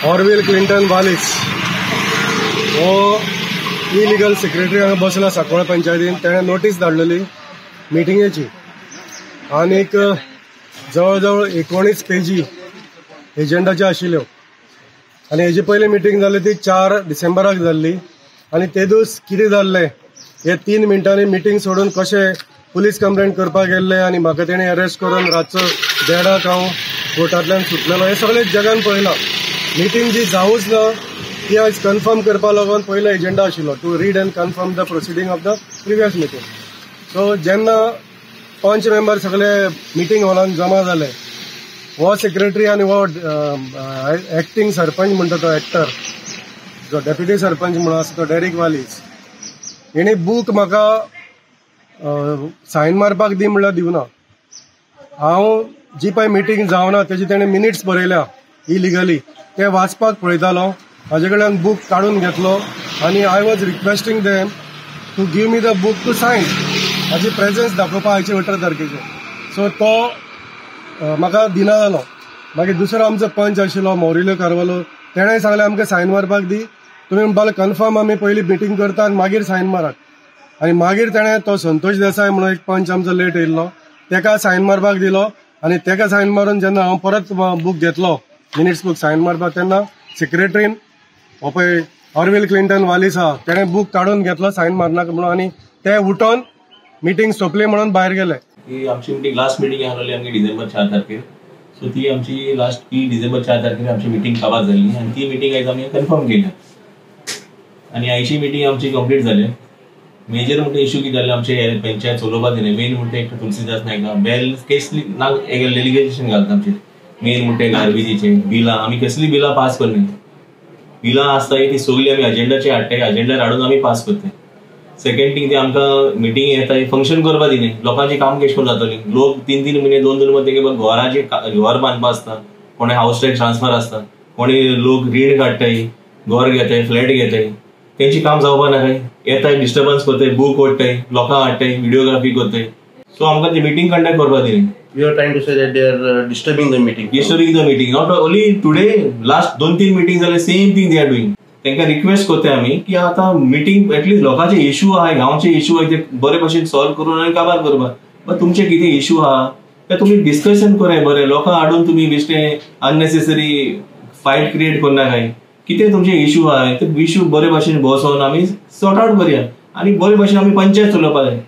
Orville Clinton वालीस हो illegal secretary हांगा बसला सांकवाळ पंचायतीन. तेणें नोटीस धाडलेली मिटिंगेची आनीक जवळ जवळ 19 पेजी एजंडाच्यो आशिल्ल्यो आनी हेजी पयली मिटींग जाली ती 4 डिसेंबराक जाल्ली आनी तेदूस कितें जाल्लें हे 3 मिनटांनी मिटींग सोडून कशें पुलीस कंप्लेंट करपाक गेल्ले आनी म्हाका तेणें अरेस्ट करून रातचो 1:30 हांव कोर्टांतल्यान सुटलेलो हें सगळें जगान पळयलां. मिटींग जी जावूच ना ती आयज कन्फर्म करपा लागून पयलो एजेंडा आशिल्लो to read and confirm the proceeding of the previous meeting. So जेन्ना पंच मेंबर सगळे मिटींग हॉलान जमा जाले, हो सेक्रेटरी आनी हो एक्टींग सरपंच म्हणटा तो एक्टर जो डेप्युटी सरपंच म्हणून आसा तो डेरिक वालीस, हेणी बूक म्हाका सायन मारपाक दी म्हणल्यार दिवना. हांव जी पळय मिटींग जावना तेजी तेणें मिनिट्स बरयल्या इलिगली, ते वाचपाक पळयतालो, म्हाजे कडल्यान बूक काडून घेतलो आनी I was requesting them to give me the book to sign, म्हाजी प्रेजन्स दाखोवपाक आयचे 18 तारखेचे. सो तो म्हाका दिना जालो. मागीर दुसरो आमचो पंच आशिल्लो मौरिलो कार्वालो, तेणें सांगलें आमकां सायन मारपाक दी, तुमी म्हणपाक कन्फर्म आमी पयलीं मिटींग करता आनी मागीर सायन मारात. आनी मागीर तेणें तो संतोष देसाय म्हणून एक पंच आमचो लेट येयल्लो तेका सायन मारपाक दिलो आनी तेका सायन मारून जेन्ना हांव परत बूक घेतलो मिनिट्स बूक सायन मारपाक तेन्ना सेक्रेटरीन हो पळय ऑरविल क्लिंटन वालीस आहा तेणें बूक काडून घेतलो सायन मारनाका म्हणून आनी ते उठोन मिटींग सोंपली म्हणून भायर गेले. की आमची मिटींग लास्ट मिटींग आसलेली आमची डिसेंबर 4 तारखेर. सो ती आमची लास्ट ती डिसेंबर 4 तारखेर आमची मिटींग काबार जाल्ली आनी ती मिटींग आयज आमी कन्फर्म केल्या आनी आयची मिटींग आमची कंप्लीट जाली. मेजर म्हणटा इशू कितें जालें आमचे पंचायत चलोवपा दिना. मेन म्हणटा एक तुलसीदास नायक बेल केसली ना एलिगेशन घालता आमचेर. मेन म्हणटा गार्बेजीचे बिलां आमी कसली बिलां पास करनाय, बिलां आसता ती सगळीं आमी अजेंडाचेर हाडटाय, अजेंडार हाडून आमी पास करताय. सेकंड थिंग ते आमकां मिटींग येता फंक्शन करपा दिना, लोकांचें काम कशें करून जातलें. लोक 3-3 म्हयने 2-2 म्हयने तेगे घराचें घर बांदपा आसता, कोणे हावस टॅक्स ट्रान्सफर आसता, कोणी लोक रीण काडटाय, घर घेताय, फ्लॅट घेताय, तेंचें काम जावपा ना. काय येताय डिस्टर्बन्स करताय, बूक ओडटाय, लोकांक हाडटाय, व्हिडियोग्राफी करताय. सो आमकां ती मिटींग कंडक्ट करपा दिना. You are trying to say that they are disturbing the meeting. Disturbing the meeting. Not only today, last 2-3 meetings जाले same thing they are doing. तांकां रिक्वेस्ट करताय आमी की आतां मिटींग एटलीस्ट लोकांचे इशू आहाय, गांवचे इशू आहाय ते बरे भशेन सॉल्व करून आनी काबार करपाक. बट तुमचे कितें इशू आहा ते तुमी डिस्कशन कराय बरें, लोकांक हाडून तुमी बेश्टे अननेसेसरी फायट क्रिएट करनाकाय. कितें तुमचे इशू आहाय ते इशू बरे भशेन बसोन आमी सॉर्ट आवट करया आनी बरे भशेन आमी पंचायत चलोवपाक जाय.